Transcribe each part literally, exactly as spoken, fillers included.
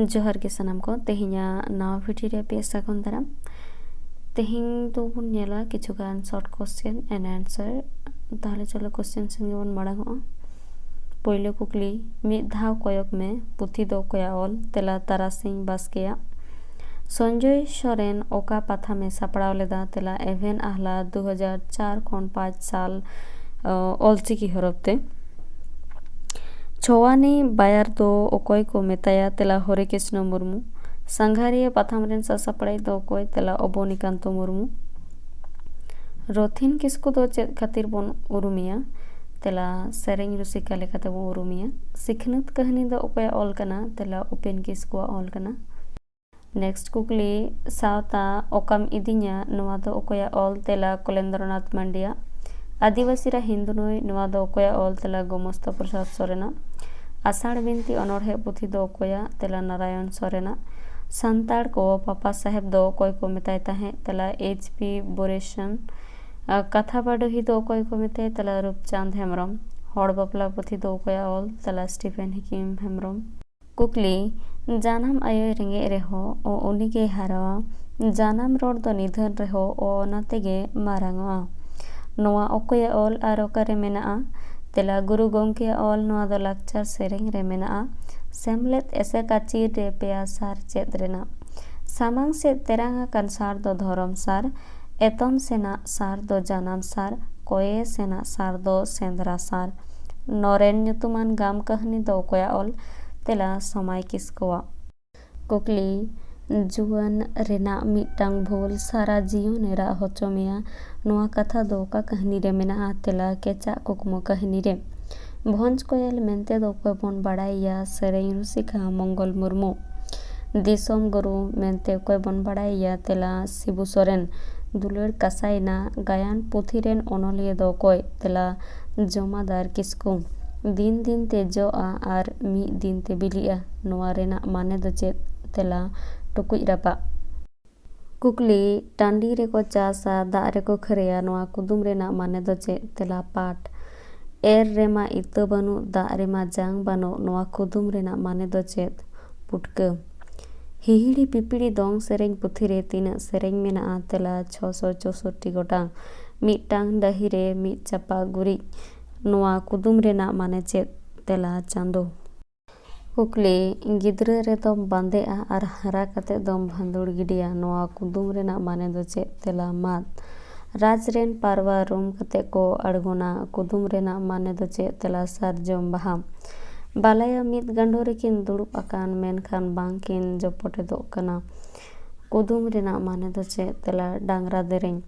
ᱡᱚᱦᱟᱨ ᱜᱮ ᱥᱟᱱᱟᱢ ᱠᱚ, ᱛᱮᱦᱮᱧᱟᱜ ᱱᱟᱣᱟ ᱵᱷᱤᱰᱤᱭᱳ ᱨᱮ ᱟᱯᱮ ᱥᱟᱹᱜᱩᱱ ᱫᱟᱨᱟᱢ᱾ ᱛᱮᱦᱮᱧ ᱫᱚᱵᱚᱱ ᱧᱮᱞᱟ ᱠᱤᱪᱷᱩ ᱜᱟᱱ short question and answer᱾ ᱛᱟᱦᱚᱞᱮ ᱪᱚᱞᱚ question ᱥᱮᱱ ᱜᱮᱵᱚᱱ ᱢᱟᱲᱟᱝᱚᱜᱼᱟ᱾ ᱯᱳᱭᱞᱳ ᱠᱩᱠᱞᱤ, ᱢᱤᱫ ᱫᱷᱟᱣ ᱠᱚᱭᱚᱜ ᱢᱮ, ᱯᱩᱛᱷᱤ ᱫᱚ ᱚᱠᱚᱭᱟᱜ ᱚᱞ? ᱛᱮᱞᱟ ᱛᱟᱨᱟᱥᱤᱧ ᱵᱟᱥᱠᱮᱭᱟᱜ᱾ ᱥᱚᱧᱡᱚᱭ ᱥᱚᱨᱮᱱ ᱚᱠᱟ ᱯᱟᱛᱷᱟᱢᱮ ᱥᱟᱯᱲᱟᱣ ᱞᱮᱫᱟ? ᱛᱮᱞᱟ ᱮᱵᱷᱮᱱ ᱟᱦᱞᱟ ᱫᱩ ᱦᱟᱡᱟᱨ ᱪᱟᱨ ᱠᱷᱚᱱ ᱯᱟᱸᱪ ᱥᱟᱞ, ᱚ, ᱚᱞᱪᱤᱠᱤ ᱦᱚᱨᱚᱯ ᱛᱮ᱾ ᱪᱷᱳᱣᱟᱱᱤ ᱵᱟᱭᱟᱨ ᱫᱚ ᱚᱠᱚᱭ ᱠᱚ ᱢᱮᱛᱟᱭᱟ? ᱛᱮᱞᱟ ᱦᱚᱨᱮ ᱠᱨᱤᱥᱱᱚ ᱢᱩᱨᱢᱩ᱾ ᱥᱟᱸᱜᱷᱟᱨᱤᱭᱟᱹ ᱯᱟᱛᱷᱟᱢ ᱨᱮᱱ ᱥᱟᱥᱟᱯᱲᱟᱣᱤᱡ ᱫᱚ ᱚᱠᱚᱭ? ᱛᱮᱞᱟ ᱚᱵᱚᱱᱤᱠᱟᱱᱛᱚ ᱢᱩᱨᱢᱩ᱾ ᱨᱚᱛᱷᱤᱱ ᱠᱤᱥᱠᱩ ᱫᱚ ᱪᱮᱫ ᱠᱷᱟᱹᱛᱤᱨ ᱵᱚᱱ ᱩᱨᱩᱢᱮᱭᱟ? ᱛᱮᱞᱟ ᱥᱮᱨᱮᱧ ᱨᱩᱥᱤᱠᱟ ᱞᱮᱠᱟᱛᱮ ᱵᱚᱱ ᱩᱨᱩᱢᱮᱭᱟ᱾ ᱥᱤᱠᱷᱱᱟᱹᱛ ᱠᱟᱹᱦᱱᱤ ᱫᱚ ᱚᱠᱚᱭᱟᱜ ᱚᱞ ᱠᱟᱱᱟ? ᱛᱮᱞᱟ ᱩᱯᱮᱱ ᱠᱤᱥᱠᱩᱣᱟᱜ ᱚᱞ ᱠᱟᱱᱟ᱾ Next ᱠᱩᱠᱞᱤ, ᱥᱟᱶᱛᱟ ᱚᱠᱟᱢ ᱤᱫᱤᱧᱟ, ᱱᱚᱣᱟ ᱫᱚ ᱚᱠᱚᱭᱟᱜ ᱚᱞ? ᱛᱮᱞᱟ ᱠᱚᱞᱮᱱᱫᱨᱚᱱᱟᱛᱷ ᱢᱟᱱᱰᱤᱭᱟᱜ᱾ ᱟᱹᱫᱤᱵᱟᱹᱥᱤ ᱨᱮ ᱦᱤᱱᱫᱩ ᱱᱩᱭ, ᱱᱚᱣᱟ ᱫᱚ ᱚᱠᱚᱭᱟᱜ ᱚᱞ? ᱛᱮᱞᱟ ᱜᱳᱢᱚᱥᱛᱟ ᱯᱨᱚᱥᱟᱫᱽ ᱥᱚᱨᱮᱱᱟᱜ᱾ ᱟᱥᱟᱲ ᱵᱤᱱᱛᱤ ᱚᱱᱚᱬᱦᱮ ᱯᱩᱛᱷᱤ ᱫᱚ ᱚᱠᱚᱭᱟᱜ? ᱛᱮᱞᱟ ᱱᱟᱨᱟᱭᱚᱱ ᱥᱚᱨᱮᱱᱟᱜ᱾ ᱥᱟᱱᱛᱟᱲ ᱠᱚ ᱯᱟᱯᱟ ᱥᱟᱦᱮᱵᱽ ᱫᱚ ᱚᱠᱚᱭ ᱠᱚ ᱢᱮᱛᱟᱭ ᱛᱟᱦᱮᱸᱫ? ᱛᱮᱞᱟ ᱮᱭᱤᱪ ᱯᱤ ᱵᱳᱨᱮᱥᱚᱱ᱾ ᱟᱨ ᱠᱟᱛᱷᱟ ᱵᱟᱰᱚᱦᱤ ᱫᱚ ᱚᱠᱚᱭ ᱠᱚ ᱢᱮᱛᱟᱭ? ᱛᱮᱞᱟ ᱨᱩᱯᱪᱟᱸᱫᱽ ᱦᱮᱢᱵᱨᱚᱢ᱾ ᱦᱚᱲ ᱵᱟᱯᱞᱟ ᱯᱩᱛᱷᱤ ᱫᱚ ᱚᱠᱚᱭᱟᱜ ᱚᱞ? ᱛᱮᱞᱟ ᱥᱴᱤᱯᱷᱮᱱ ᱦᱤᱠᱤᱢ ᱦᱮᱢᱵᱨᱚᱢ᱾ ᱠᱩᱠᱞᱤ, ᱡᱟᱱᱟᱢ ᱟᱭᱳᱭ ᱨᱮᱸᱜᱮᱡ ᱨᱮᱦᱚᱸ ᱚ ᱩᱱᱤᱜᱮᱭ ᱦᱟᱨᱟᱣᱟ, ᱡᱟᱱᱟᱢ ᱨᱚᱲ ᱫᱚ ᱱᱤᱫᱷᱟᱹᱱ ᱨᱮᱦᱚᱸ ᱚ ᱚᱱᱟ ᱛᱮᱜᱮ ᱢᱟᱨᱟᱝᱚᱜᱼᱟ᱾ ᱱᱚᱣᱟ ᱚᱠᱚᱭᱟᱜ ᱚᱞ ᱟᱨ ᱚᱠᱟᱨᱮ ᱢᱮᱱᱟᱜᱼᱟ? ᱛᱮᱞᱟ ᱜᱩᱨᱩ ᱜᱚᱢᱠᱮᱭᱟᱜ ᱚᱞ, ᱱᱚᱣᱟ ᱫᱚ ᱞᱟᱠᱪᱟᱨ ᱥᱮᱨᱮᱧ ᱨᱮ ᱢᱮᱱᱟᱜᱼᱟ᱾ ᱥᱮᱢᱞᱮᱫ ᱮᱥᱮᱠᱟ ᱪᱤᱨ ᱨᱮ ᱯᱮᱭᱟ ᱥᱟᱨ ᱪᱮᱫ ᱨᱮᱱᱟᱜ? ᱥᱟᱢᱟᱝ ᱥᱮᱫ ᱛᱮᱨᱟᱝ ᱟᱠᱟᱱ ᱥᱟᱨ ᱫᱚ ᱫᱷᱚᱨᱚᱢ ᱥᱟᱨ, ᱮᱛᱚᱢ ᱥᱮᱱᱟᱜ ᱥᱟᱨ ᱫᱚ ᱡᱟᱱᱟᱢ ᱥᱟᱨ, ᱠᱚᱭᱮ ᱥᱮᱱᱟᱜ ᱥᱟᱨ ᱫᱚ ᱥᱮᱸᱫᱽᱨᱟ ᱥᱟᱨ᱾ ᱱᱚᱨᱮᱱ ᱧᱩᱛᱩᱢᱟᱱ ᱜᱟᱢ ᱠᱟᱹᱦᱱᱤ ᱫᱚ ᱚᱠᱚᱭᱟᱜ ᱚᱞ? ᱛᱮᱞᱟ ᱥᱚᱢᱟᱭ ᱠᱤᱥᱠᱩᱣᱟᱜ᱾ ᱠᱩᱠᱞᱤ, ᱡᱩᱣᱟᱹᱱ ᱨᱮᱱᱟᱜ ᱢᱤᱫᱴᱟᱝ ᱵᱷᱩᱞ ᱥᱟᱨᱟ ᱡᱤᱭᱚᱱᱮ ᱨᱟᱜ ᱦᱚᱪᱚ ᱢᱮᱭᱟ, ᱱᱚᱣᱟ ᱠᱟᱛᱷᱟ ᱫᱚ ᱚᱠᱟ ᱠᱟᱹᱦᱱᱤ ᱨᱮ ᱢᱮᱱᱟᱜᱼᱟ? ᱛᱮᱞᱟ ᱠᱮᱪᱟᱜ ᱠᱩᱠᱢᱩ ᱠᱟᱹᱦᱱᱤ ᱨᱮ᱾ ᱵᱷᱚᱸᱡᱽ ᱠᱚᱭᱮᱞ ᱢᱮᱱᱛᱮ ᱫᱚ ᱚᱠᱚᱭ ᱵᱚᱱ ᱵᱟᱲᱟᱭᱮᱭᱟ? ᱥᱮᱨᱮᱧ ᱨᱩᱥᱤᱠᱟ ᱢᱚᱝᱜᱚᱞ ᱢᱩᱨᱢᱩ᱾ ᱫᱤᱥᱚᱢ ᱜᱩᱨᱩ ᱢᱮᱱᱛᱮ ᱚᱠᱚᱭ ᱵᱚᱱ ᱵᱟᱲᱟᱭᱮᱭᱟ? ᱛᱮᱞᱟ ᱥᱤᱵᱩ ᱥᱚᱨᱮᱱ᱾ ᱫᱩᱞᱟᱹᱲ ᱠᱟᱥᱟᱭᱱᱟ ᱜᱟᱭᱟᱱ ᱯᱩᱛᱷᱤ ᱨᱮᱱ ᱚᱱᱚᱞᱤᱭᱟᱹ ᱫᱚ ᱚᱠᱚᱭ? ᱛᱮᱞᱟ ᱡᱚᱢᱟᱫᱟᱨ ᱠᱤᱥᱠᱩ᱾ ᱫᱤᱱ ᱫᱤᱱ ᱛᱮ ᱡᱚᱜᱼᱟ ᱟᱨ ᱢᱤᱫ ᱫᱤᱱ ᱛᱮ ᱵᱤᱞᱤᱜᱼᱟ, ᱱᱚᱣᱟ ᱨᱮᱱᱟᱜ ᱢᱟᱱᱮ ᱫᱚ ᱪᱮᱫ? ᱛᱮᱞᱟ ᱴᱩᱠᱩᱡ ᱨᱟᱯᱟᱜ᱾ ᱠᱩᱠᱞᱤ, ᱴᱟᱺᱰᱤ ᱨᱮᱠᱚ ᱪᱟᱥᱟ, ᱫᱟᱜ ᱨᱮᱠᱚ ᱠᱷᱟᱹᱨᱟᱹᱭᱟ, ᱱᱚᱣᱟ ᱠᱩᱫᱩᱢ ᱨᱮᱱᱟᱜ ᱢᱟᱱᱮ ᱫᱚ ᱪᱮᱫ? ᱛᱮᱞᱟ ᱯᱟᱴ᱾ ᱮᱨ ᱨᱮᱢᱟ ᱤᱛᱟᱹ ᱵᱟᱹᱱᱩᱜ, ᱫᱟᱜ ᱨᱮᱢᱟ ᱡᱟᱝ ᱵᱟᱹᱱᱩᱜ, ᱱᱚᱣᱟ ᱠᱩᱫᱩᱢ ᱨᱮᱱᱟᱜ ᱢᱟᱱᱮ ᱫᱚ ᱪᱮᱫ? ᱯᱩᱴᱠᱟᱹ᱾ ᱦᱤᱦᱤᱲᱤ ᱯᱤᱯᱤᱲᱤ ᱫᱚᱝ ᱥᱮᱨᱮᱧ ᱯᱩᱛᱷᱤ ᱨᱮ ᱛᱤᱱᱟᱹᱜ ᱥᱮᱨᱮᱧ ᱢᱮᱱᱟᱜᱼᱟ? ᱛᱮᱞᱟ ᱪᱷᱚᱥᱚ ᱪᱳᱥᱳᱴᱴᱤ ᱜᱚᱴᱟᱝ᱾ ᱢᱤᱫᱴᱟᱝ ᱰᱟᱹᱦᱤ ᱨᱮ ᱢᱤᱫ ᱪᱟᱯᱟ ᱜᱩᱨᱤᱡ᱾ ᱱᱚᱣᱟ ᱠᱩᱫᱩᱢ ᱨᱮᱱᱟᱜ ᱢᱟᱱᱮ ᱪᱮᱫ? ᱛᱮᱞᱟ ᱪᱟᱸᱫᱚ᱾ ᱠᱩᱠᱞᱤ, ᱜᱤᱫᱽᱨᱟᱹ ᱨᱮᱫᱚᱢ ᱵᱟᱸᱫᱮᱜᱼᱟ ᱟᱨ ᱦᱟᱨᱟ ᱠᱟᱛᱮ ᱫᱚᱢ ᱵᱷᱟᱸᱫᱩᱲ ᱜᱤᱰᱤᱭᱟ, ᱱᱚᱣᱟ ᱠᱩᱫᱩᱢ ᱨᱮᱱᱟᱜ ᱢᱟᱱᱮ ᱫᱚ ᱪᱮᱫ? ᱛᱮᱞᱟ ᱢᱟᱫ᱾ ᱨᱟᱡᱽ ᱨᱮᱱ ᱯᱟᱨᱣᱟ ᱨᱩᱢ ᱠᱟᱛᱮ ᱠᱚ ᱟᱬᱜᱚᱱᱟ, ᱠᱩᱫᱩᱢ ᱨᱮᱱᱟᱜ ᱢᱟᱱᱮ ᱫᱚ ᱪᱮᱫ? ᱛᱮᱞᱟ ᱥᱟᱨᱡᱚᱢ ᱵᱟᱦᱟ᱾ ᱵᱟᱞᱟᱭᱟ ᱢᱤᱫ ᱜᱟᱸᱰᱚ ᱨᱮᱠᱤᱱ ᱫᱩᱲᱩᱵ ᱟᱠᱟᱱ, ᱢᱮᱱᱠᱷᱟᱱ ᱵᱟᱝᱠᱤᱱ ᱡᱚᱯᱚᱴᱮᱫᱚᱜ ᱠᱟᱱᱟ, ᱠᱩᱫᱩᱢ ᱨᱮᱱᱟᱜ ᱢᱟᱱᱮ ᱫᱚ ᱪᱮᱫ? ᱛᱮᱞᱟ ᱰᱟᱝᱨᱟ ᱫᱮᱨᱮᱧ᱾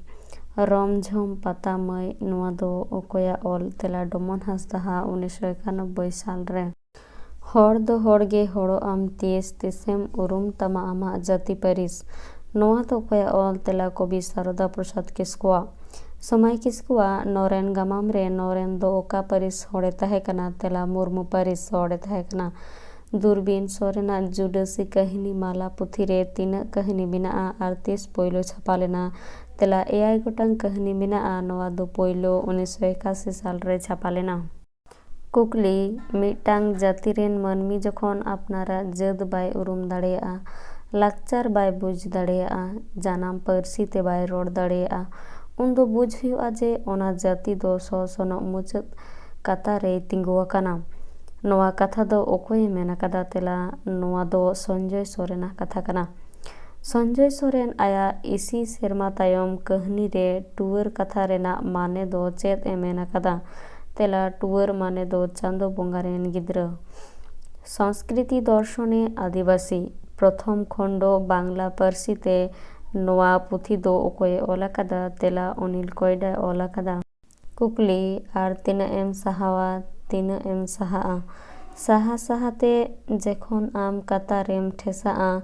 ᱨᱚᱢᱡᱷᱚᱢ ᱯᱟᱛᱟ ᱢᱟᱹᱭ, ᱱᱚᱣᱟ ᱫᱚ ᱚᱠᱚᱭᱟᱜ ᱚᱞ? ᱛᱮᱞᱟ ᱰᱚᱢᱚᱱ ᱦᱟᱸᱥᱫᱟᱜ, ᱩᱱᱤᱥᱥᱚ ᱮᱠᱟᱱᱚᱵᱵᱳᱭ ᱥᱟᱞ ᱨᱮ᱾ ᱦᱚᱲ ᱫᱚ ᱦᱚᱲ ᱜᱮ ᱦᱚᱲᱚᱜ ᱟᱢ ᱛᱤᱥ, ᱛᱤᱥᱮᱢ ᱩᱨᱩᱢ ᱛᱟᱢᱟ ᱟᱢᱟᱜ ᱡᱟᱹᱛᱤ ᱯᱟᱹᱨᱤᱥ? ᱱᱚᱣᱟ ᱫᱚ ᱚᱠᱚᱭᱟᱜ ᱚᱞ? ᱛᱮᱞᱟ ᱠᱚᱵᱤ ᱥᱟᱨᱚᱫᱟ ᱯᱨᱚᱥᱟᱫᱽ ᱠᱤᱥᱠᱩᱣᱟᱜ᱾ ᱥᱚᱢᱟᱭ ᱠᱤᱥᱠᱩᱣᱟᱜ ᱱᱚᱨᱮᱱ ᱜᱟᱢᱟᱢ ᱨᱮ ᱱᱚᱨᱮᱱ ᱫᱚ ᱚᱠᱟ ᱯᱟᱹᱨᱤᱥ ᱦᱚᱲᱮ ᱛᱟᱦᱮᱸ ᱠᱟᱱᱟ? ᱛᱮᱞᱟ ᱢᱩᱨᱢᱩ ᱯᱟᱹᱨᱤᱥ ᱦᱚᱲᱮ ᱛᱟᱦᱮᱸ ᱠᱟᱱᱟ᱾ ᱫᱩᱨᱵᱤᱱ ᱥᱚᱨᱮᱱᱟᱜ ᱡᱩᱰᱟᱹᱥᱤ ᱠᱟᱹᱦᱱᱤ ᱢᱟᱞᱟ ᱯᱩᱛᱷᱤ ᱨᱮ ᱛᱤᱱᱟᱹᱜ ᱠᱟᱹᱦᱱᱤ ᱢᱮᱱᱟᱜᱼᱟ ᱟᱨ ᱛᱤᱥ ᱯᱳᱭᱞᱳ ᱪᱷᱟᱯᱟ ᱞᱮᱱᱟ? ᱛᱮᱞᱟ ᱮᱭᱟᱭ ᱜᱚᱴᱟᱝ ᱠᱟᱹᱦᱱᱤ ᱢᱮᱱᱟᱜᱼᱟ᱾ ᱱᱚᱣᱟ ᱫᱚ ᱯᱳᱭᱞᱳ ᱩᱱᱤᱥᱥᱚ ᱮᱠᱟᱥᱤ ᱥᱟᱞ ᱨᱮ ᱪᱷᱟᱯᱟ ᱞᱮᱱᱟ᱾ ᱠᱩᱠᱞᱤ, ᱢᱤᱫᱴᱟᱝ ᱡᱟᱹᱛᱤ ᱨᱮᱱ ᱢᱟᱹᱱᱢᱤ ᱡᱚᱠᱷᱚᱱ ᱟᱯᱱᱟᱨᱟᱜ ᱡᱟᱹᱛ ᱵᱟᱭ ᱩᱨᱩᱢ ᱫᱟᱲᱮᱭᱟᱜᱼᱟ, ᱞᱟᱠᱪᱟᱨ ᱵᱟᱭ ᱵᱩᱡᱽ ᱫᱟᱲᱮᱭᱟᱜᱼᱟ, ᱡᱟᱱᱟᱢ ᱯᱟᱹᱨᱥᱤ ᱛᱮ ᱵᱟᱭ ᱨᱚᱲ ᱫᱟᱲᱮᱭᱟᱜᱼᱟ, ᱩᱱᱫᱚ ᱵᱩᱡᱽ ᱦᱩᱭᱩᱜᱼᱟ ᱡᱮ ᱚᱱᱟ ᱡᱟᱹᱛᱤ ᱫᱚ ᱥᱚᱥᱚᱱᱚᱜ ᱢᱩᱪᱟᱹᱫ ᱠᱟᱛᱟ ᱨᱮᱭ ᱛᱤᱸᱜᱩ ᱟᱠᱟᱱᱟ᱾ ᱱᱚᱣᱟ ᱠᱟᱛᱷᱟ ᱫᱚ ᱚᱠᱚᱭᱮ ᱢᱮᱱ ᱟᱠᱟᱫᱟ? ᱛᱮᱞᱟ, ᱱᱚᱣᱟ ᱫᱚ ᱥᱚᱧᱡᱚᱭ ᱥᱚᱨᱮᱱᱟᱜ ᱠᱟᱛᱷᱟ ᱠᱟᱱᱟ᱾ ᱥᱚᱧᱡᱚᱭ ᱥᱚᱨᱮᱱ ᱟᱭᱟᱜ ᱤᱥᱤ ᱥᱮᱨᱢᱟ ᱛᱟᱭᱚᱢ ᱠᱟᱹᱦᱱᱤ ᱨᱮ ᱴᱩᱣᱟᱹᱨ ᱠᱟᱛᱷᱟ ᱨᱮᱱᱟᱜ ᱢᱟᱱᱮ ᱫᱚ ᱪᱮᱫ ᱮ ᱢᱮᱱ ᱟᱠᱟᱫᱟ? ᱛᱮᱞᱟ, ᱴᱩᱣᱟᱹᱨ ᱢᱟᱱᱮ ᱫᱚ ᱪᱟᱸᱫᱚ ᱵᱚᱸᱜᱟ ᱨᱮᱱ ᱜᱤᱫᱽᱨᱟᱹ᱾ ᱥᱚᱝᱥᱠᱨᱤᱛᱤ ᱫᱚᱨᱥᱚᱱᱮ ᱟᱹᱫᱤᱵᱟᱹᱥᱤ, ᱯᱨᱚᱛᱷᱚᱢ ᱠᱷᱚᱱᱰᱚ ᱵᱟᱝᱞᱟ ᱯᱟᱹᱨᱥᱤ ᱛᱮ᱾ ᱱᱚᱣᱟ ᱯᱩᱛᱷᱤ ᱫᱚ ᱚᱠᱚᱭᱮ ᱚᱞ ᱟᱠᱟᱫᱟ? ᱛᱮᱞᱟ, ᱚᱱᱤᱞ ᱠᱚᱭᱰᱟᱭ ᱚᱞ ᱟᱠᱟᱫᱟ᱾ ᱠᱩᱠᱞᱤ, ᱟᱨ ᱛᱤᱱᱟᱹᱜ ᱮᱢ ᱥᱟᱦᱟᱣᱟ, ᱛᱤᱱᱟᱹᱜ ᱮᱢ ᱥᱟᱦᱟᱜᱼᱟ? ᱥᱟᱦᱟ ᱥᱟᱦᱟᱛᱮ ᱡᱮᱠᱷᱚᱱ ᱟᱢ ᱠᱟᱛᱟᱨᱮᱢ ᱴᱷᱮᱥᱟᱜᱼᱟ,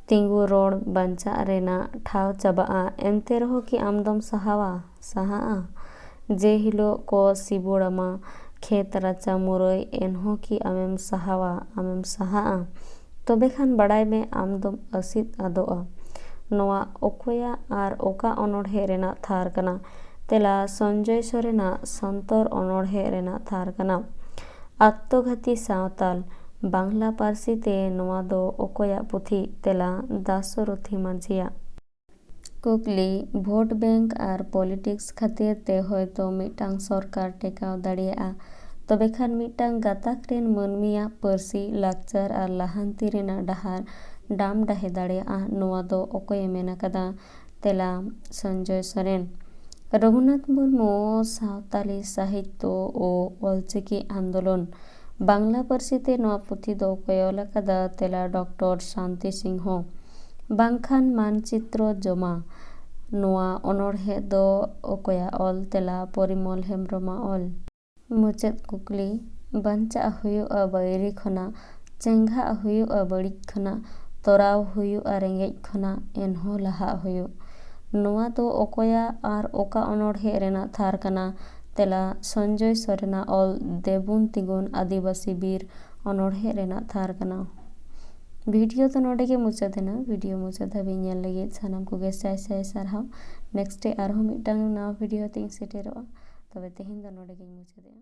ᱛᱤᱸᱜᱩ ᱨᱚᱲ ᱵᱟᱧᱪᱟᱜ ᱨᱮᱱᱟᱜ ᱴᱷᱟᱶ ᱪᱟᱵᱟᱜᱼᱟ, ᱮᱱᱛᱮ ᱨᱮᱦᱚᱸ ᱠᱤ ᱟᱢ ᱫᱚᱢ ᱥᱟᱦᱟᱣᱟ? ᱥᱟᱦᱟᱜᱼᱟ᱾ ᱡᱮ ᱦᱤᱞᱳᱜ ᱠᱚ ᱥᱤᱵᱩᱲᱟᱢᱟ ᱠᱷᱮᱛ ᱨᱟᱪᱟ ᱢᱩᱨᱟᱹᱭ, ᱮᱱᱦᱚᱸ ᱠᱤ ᱟᱢᱮᱢ ᱥᱟᱦᱟᱣᱟ? ᱟᱢᱮᱢ ᱥᱟᱦᱟᱜᱼᱟ᱾ ᱛᱚᱵᱮ ᱠᱷᱟᱱ ᱵᱟᱲᱟᱭ ᱢᱮ, ᱟᱢ ᱫᱚᱢ ᱟᱹᱥᱤᱫ ᱟᱫᱚᱜᱼᱟ᱾ ᱱᱚᱣᱟ ᱚᱠᱚᱭᱟᱜ ᱟᱨ ᱚᱠᱟ ᱚᱱᱚᱬᱦᱮ ᱨᱮᱱᱟᱜ ᱛᱷᱟᱨ ᱠᱟᱱᱟ? ᱛᱮᱞᱟ, ᱥᱚᱧᱡᱚᱭ ᱥᱚᱨᱮᱱᱟᱜ ᱥᱚᱱᱛᱚᱨ ᱚᱱᱚᱬᱦᱮ ᱨᱮᱱᱟᱜ ᱛᱷᱟᱨ ᱠᱟᱱᱟ᱾ ᱟᱛᱛᱚᱜᱷᱟᱛᱤ ᱥᱟᱶᱛᱟᱞ, ᱵᱟᱝᱞᱟ ᱯᱟᱹᱨᱥᱤ ᱛᱮ ᱱᱚᱣᱟ ᱫᱚ ᱚᱠᱚᱭᱟᱜ ᱯᱩᱛᱷᱤ? ᱛᱮᱞᱟ, ᱫᱟᱥᱚᱨᱚᱛᱷᱤ ᱢᱟᱹᱡᱷᱤᱭᱟᱜ᱾ ᱠᱩᱠᱞᱤ, ᱵᱷᱳᱴ ᱵᱮᱝᱠ ᱟᱨ ᱯᱚᱞᱤᱴᱤᱠᱥ ᱠᱷᱟᱹᱛᱤᱨ ᱛᱮ ᱦᱚᱭᱛᱳ ᱢᱤᱫᱴᱟᱝ ᱥᱚᱨᱠᱟᱨ ᱴᱮᱠᱟᱣ ᱫᱟᱲᱮᱭᱟᱜᱼᱟ, ᱛᱚᱵᱮ ᱠᱷᱟᱱ ᱢᱤᱫᱴᱟᱝ ᱜᱟᱛᱟᱠ ᱨᱮᱱ ᱢᱟᱹᱱᱢᱤᱭᱟᱜ ᱯᱟᱹᱨᱥᱤ, ᱞᱟᱠᱪᱟᱨ ᱟᱨ ᱞᱟᱦᱟᱱᱛᱤ ᱨᱮᱱᱟᱜ ᱰᱟᱦᱟᱨ ᱰᱟᱢ ᱰᱟᱦᱮ ᱫᱟᱲᱮᱭᱟᱜᱼᱟ᱾ ᱱᱚᱣᱟ ᱫᱚ ᱚᱠᱚᱭᱮ ᱢᱮᱱ ᱟᱠᱟᱫᱟ? ᱛᱮᱞᱟ, ᱥᱚᱧᱡᱚᱭ ᱥᱚᱨᱮᱱ᱾ ᱨᱚᱜᱷᱩᱱᱟᱛᱷ ᱢᱩᱨᱢᱩ ᱥᱟᱶᱛᱟᱞᱤ ᱥᱟᱦᱤᱛᱛᱚ ᱳ ᱚᱞᱪᱤᱠᱤ ᱟᱱᱫᱳᱞᱚᱱ᱾ ᱵᱟᱝᱞᱟ ᱯᱟᱹᱨᱥᱤ ᱛᱮ ᱱᱚᱣᱟ ᱯᱩᱛᱷᱤ ᱫᱚ ᱚᱠᱚᱭ ᱚᱞ ᱟᱠᱟᱫᱟ? ᱛᱮᱞᱟ, ᱰᱚᱠᱴᱚᱨ ᱥᱟᱱᱛᱤ ᱥᱤᱝᱦᱚ᱾ ᱵᱟᱝᱠᱷᱟᱱ ᱢᱟᱱᱪᱤᱛᱨᱚ ᱡᱚᱢᱟ᱾ ᱱᱚᱣᱟ ᱚᱱᱚᱬᱦᱮ ᱫᱚ ᱚᱠᱚᱭᱟᱜ ᱚᱞ? ᱛᱮᱞᱟ, ᱯᱚᱨᱤᱢᱚᱞ ᱦᱮᱢᱵᱨᱚᱢᱟᱜ ᱚᱞ᱾ ᱢᱩᱪᱟᱹᱫ ᱠᱩᱠᱞᱤ, ᱵᱟᱧᱪᱟᱜ ᱦᱩᱭᱩᱜᱼᱟ ᱵᱟᱹᱭᱨᱤ ᱠᱷᱚᱱᱟᱜ, ᱪᱮᱸᱜᱷᱟᱜ ᱦᱩᱭᱩᱜᱼᱟ ᱵᱟᱹᱲᱤᱡ ᱠᱷᱚᱱᱟᱜ, ᱛᱚᱨᱟᱣ ᱦᱩᱭᱩᱜᱼᱟ ᱨᱮᱸᱜᱮᱡ ᱠᱷᱚᱱᱟᱜ, ᱮᱱᱦᱚᱸ ᱞᱟᱦᱟᱜ ᱦᱩᱭᱩᱜ᱾ ᱱᱚᱣᱟ ᱫᱚ ᱚᱠᱚᱭᱟᱜ ᱟᱨ ᱚᱠᱟ ᱚᱱᱚᱬᱦᱮ ᱨᱮᱱᱟᱜ ᱛᱷᱟᱨ ᱠᱟᱱᱟ? ᱛᱮᱞᱟ, ᱥᱚᱧᱡᱚᱭ ᱥᱚᱨᱮᱱᱟᱜ ᱚᱞ ᱫᱮᱵᱩᱱ ᱛᱤᱸᱜᱩᱱ ᱟᱹᱫᱤᱵᱟᱹᱥᱤ ᱵᱤᱨ ᱚᱱᱚᱬᱦᱮ ᱨᱮᱱᱟᱜ ᱛᱷᱟᱨ ᱠᱟᱱᱟ᱾ ᱵᱷᱤᱰᱤᱭᱳ ᱫᱚ ᱱᱚᱰᱮ ᱜᱮ ᱢᱩᱪᱟᱹᱫ ᱮᱱᱟ᱾ ᱵᱷᱤᱰᱤᱭᱳ ᱢᱩᱪᱟᱹᱫ ᱫᱷᱟᱹᱵᱤᱡ ᱧᱮᱞ ᱞᱟᱹᱜᱤᱫ ᱥᱟᱱᱟᱢ ᱠᱚᱜᱮ ᱥᱟᱭ ᱥᱟᱭ ᱥᱟᱨᱦᱟᱣ᱾ ᱱᱮᱠᱥᱴ ᱨᱮ ᱟᱨᱦᱚᱸ ᱢᱤᱫᱴᱟᱝ ᱱᱟᱣᱟ ᱵᱷᱤᱰᱤᱭᱳ ᱛᱮᱧ ᱥᱮᱴᱮᱨᱚᱜᱼᱟ᱾ ᱛᱚᱵᱮ ᱛᱮᱦᱮᱧ ᱫᱚ ᱱᱚᱰᱮ ᱜᱮᱧ ᱢᱩᱪᱟᱹᱫᱮᱜᱼᱟ᱾